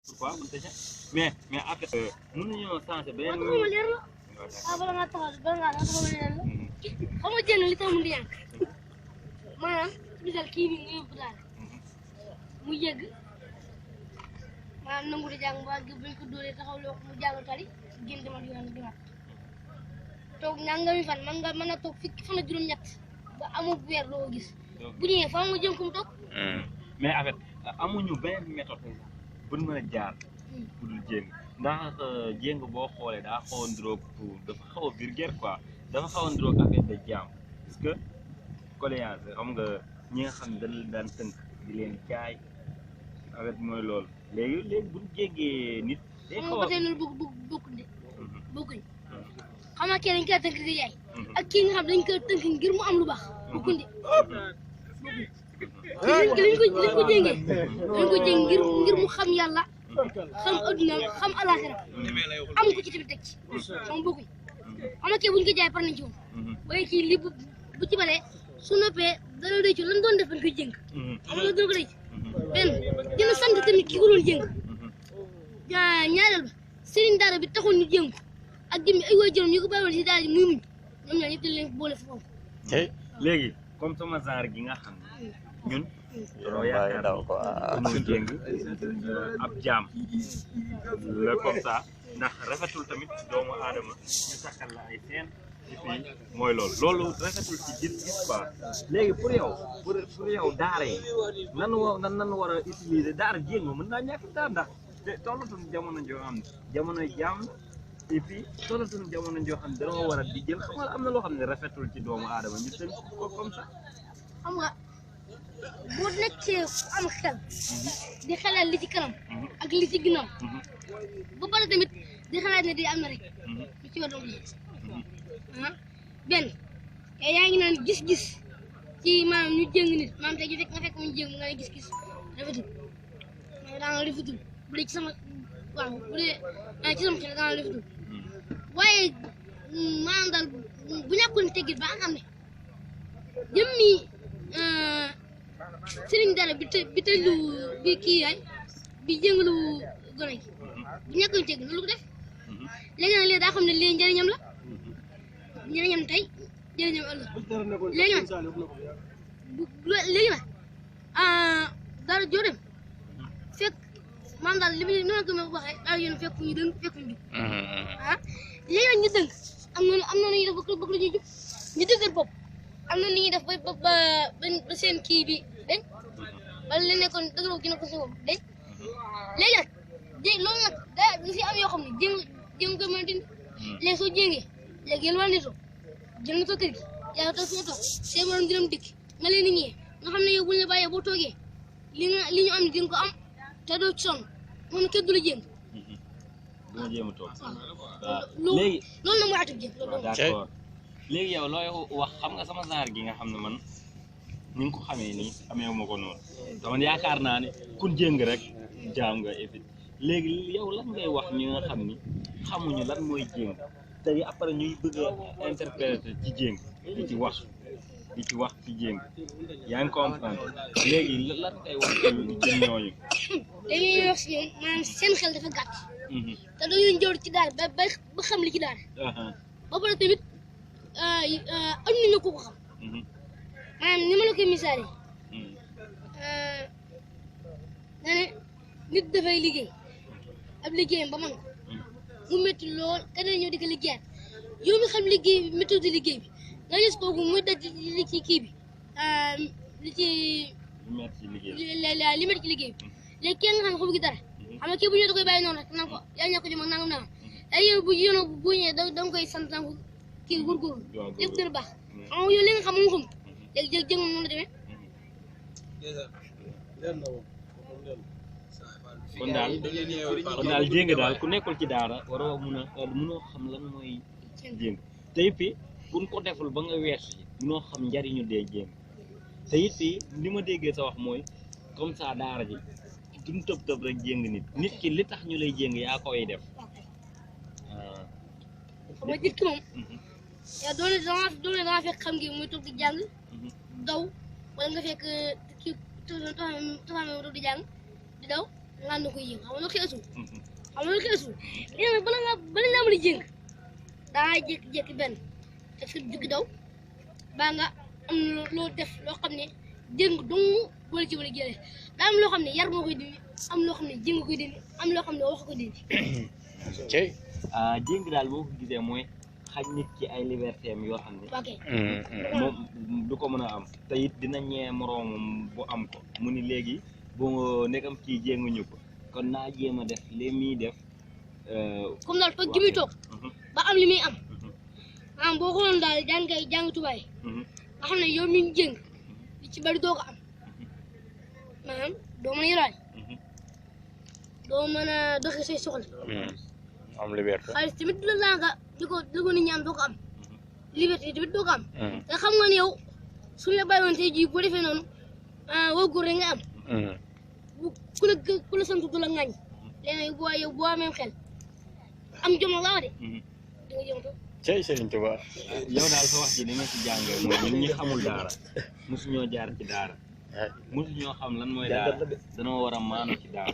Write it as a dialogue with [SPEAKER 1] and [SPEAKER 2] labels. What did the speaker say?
[SPEAKER 1] pourquoi mais en fait mënuñoo changer beneen
[SPEAKER 2] bala nga taxaw leer la xam nga jënd li tax mu di yànk maanaam misal kii bi nga yóbbu daal mu yëgg maanaam nangu di jàng ba buñ ko dóoree taxaw loo mu jàng tali génn demal yoon gimaat toog nangami fan man nga mën a toog fukki fan ak juróom-ñett ba amul weer loo gis bu ñëwee fa nga jëm ko mu toog
[SPEAKER 1] mais en fait amuñu beneen méthode bu ñu mën a jaar bu dul jéng ndax jéng boo xoolee daa xaw a ndróog dafa xaw a vulgaire quoi dafa xaw a ndróog affaire de jaam parce que colléance xam nga ñi nga xam ne dañ leen daan tënk di leen jaay avec mooy loolu léegi bu ñu jéngee nit day xaw a
[SPEAKER 2] ba tey loolu bokkuñ de bokkuñ xam nga kii dañ koy tënk di jaay ak kii nga xam dañ koy tënk ngir mu am lu baax bokkuñ de liñ ko jéngee ngir mu xam yàlla xam adduna xam alaxira am ko ci tamit teg ci xam bokkuñ xam nga kii buñ ko jaay par nañ ci moom waaye kii li bu ci balee su noppee dana doy ci lan doon def bañ koy jéng xam nga dina ko doy ci benn dina sant tamit ki ko doon jéng ñaareel ba sëriñ daara bi taxoon ñu jéng ak jëmmi ay waay jërëm ñu ko bàyyiwoon si daara ji muy muñ ñoom ñaar ñëpp dañ leen boole foofu
[SPEAKER 1] léegi comme sama genre gi nga xam ne ñun dañoo yaakaar dañoo jéng ab jaam la comme ça ndax rafetul tamit doomu aadama ñu sakkal la ay seen et puis mooy loolu rafetul ci gis-gis quoi léegi pour yow daara yi nan war a utiliser daara jéng mën naa ñàkk daara ndax te tollatuñu jamono joo xam ne jamonoy jaam et puis tollatuñu jamono joo xam ne dañoo war a di jël xam nga am na loo xam ne rafetul ci doomu aadama ñu tënk ko comme ça
[SPEAKER 2] xam nga boo nekkee am xel di xelal li ci kanam ak li ci ginnaaw ba pare tamit di xalaat ne di am na rek li ci war doom benn te yaa ngi naan gis-gis ci maanaam ñu jéng nit maanaam tey nga fekk mu jéng nga ne gis-gis rafetul daanga rafetul bu dee ci sama waaw bu dee ci sama xel daanga rafetul waaye maanaam daal bu ñàkkoon teggit ba nga xam ne jëmmi sëriñ dara bi tëjlu bi kii yaay bi jëngalu gone gi bu ñàkkoon tegg loolu ko def léegi nag léegi daa xam ne lii njëriñam la njëriñam tey njëriñam ëllëg léegi nag dara joo dem fekk maanaam daal li mu noonu ko ma waxee daal yéen fekk ñu dëng fekk ñu jub léegi nag ñu dëng am na ñuy def bëgg la ñuy jub ñu dëggal bopp am na ñuy def ba seen kii bi dañ wala li nekkoon dëgg gi ne ko si moom dañ léegi nag loolu nag daa si am yoo xam ne jéem ko mën a dindi léegi soo jéngee léegi yéen waa nitoo jël na ko kër gi yaa toog fi nga toog seen morom dinañ dikk nga leen di ñëwee nga xam ne yow buñ la bàyyee boo toogee li ñu am ne di nga ko am te doo ci sonn moom kenn du la jéem.
[SPEAKER 1] dina jéem a toog
[SPEAKER 2] waaw léegi loolu nag mooy atub jéem.
[SPEAKER 1] d'accord léegi yow looy wax xam nga sama genre gi nga xam ne man ni nga ko xamee nii xamee wu ma ko noonu dama yaakaar naa ne ku jéng rek jaam nga effet léegi yow lan ngay wax ñi nga xam ni xamuñu lan mooy jéng tey après ñuy bëgg a interpréter ci jéng di ci wax ci jéng yaa ngi comprendre léegi lan ngay wax ci ñooñu.
[SPEAKER 2] dañuy wax si ñoom maanaam seen xel dafa gàtt. te dañuy njëriñ ci daal ba xam li ci daal. ba pare tamit am nañu ko xam. maanaam ni ma la koy misaale. nee na nit dafay liggéey ab liggéeyam ba man ko mu métti lool keneen ñëw di ko liggéeyaat yow mi xam liggéey bi méthode liggéey bi nga gis kooku muy daj li ci kii bi li métti ci liggéey bi léegi kenn nga xam ne xamu gi dara xam nga kii bu ñëwee da koy bàyyi noonu rek naan ko yaa ñàkk jom ak nangam ay yow bu ñëwee da nga koy sant naan ko kii góorgóorlu lépp dina baax xam nga yow li nga xam moom xam léegi jëg moom noonu la demee
[SPEAKER 1] kon daal jéng daal ku nekkul ci daara waroo mënoo xam lan mooy jéng te it fi buñ ko deful ba nga wees mënoo xam njariñu dee jéng te it fi li ma déggee sa wax mooy comme ça daara ji duñ tëb rek jéng nit ki li tax ñu lay jéng yaa koy def
[SPEAKER 2] xam nga nit ki moom yow doole danga fekk xam ngi muy toog di jàng daw wala nga fekk kii taxaw toog di jàng di daw nga na ko yëng xam nga lu xeesul léegi bala nga mën a jëng daa jékki-jékki benn def sa jukki daw baa nga am loo def loo xam ne jëng dong wala ci wala jëlee daa am loo xam ne yar moo koy dindi am loo xam ne jëng koy dindi am loo xam ne wax ko dindi
[SPEAKER 1] jëng daal boo ko gisee mooy xaj nit ci ay liberté am yoo xam ne moom du ko mën a am te it dina ñee moroomam bu am ko mu ni léegi bu nekkam kii jénguñu ko kon naa jéem a def li muy def
[SPEAKER 2] comme daal fa gi muy toog ba am li muy am maanaam boo xooloon daal jàng tubaay nga xam ne yow mi jëng li ci bari doo ko am maanaam doo mën a yaraay doo mën a doxi say soxla
[SPEAKER 3] am liberté
[SPEAKER 2] xaalis tamit du la langa di ko nit ñi am doo ko am liberté tamit doo ko am te xam nga ne yow suñu la bàyyiwoon tey jii boo defee noonu woo góor rek nga am ku la sant du la ŋañ léegi yow boo amee xel am jom la laa de da nga jom to
[SPEAKER 3] Serigne Touba
[SPEAKER 1] yow daal sa wax ji li nga ci jàngee mooy ñun ñi xamul daara mosuñoo jaar ci daara mosuñoo xam lan mooy daara danoo war a maanu ci daara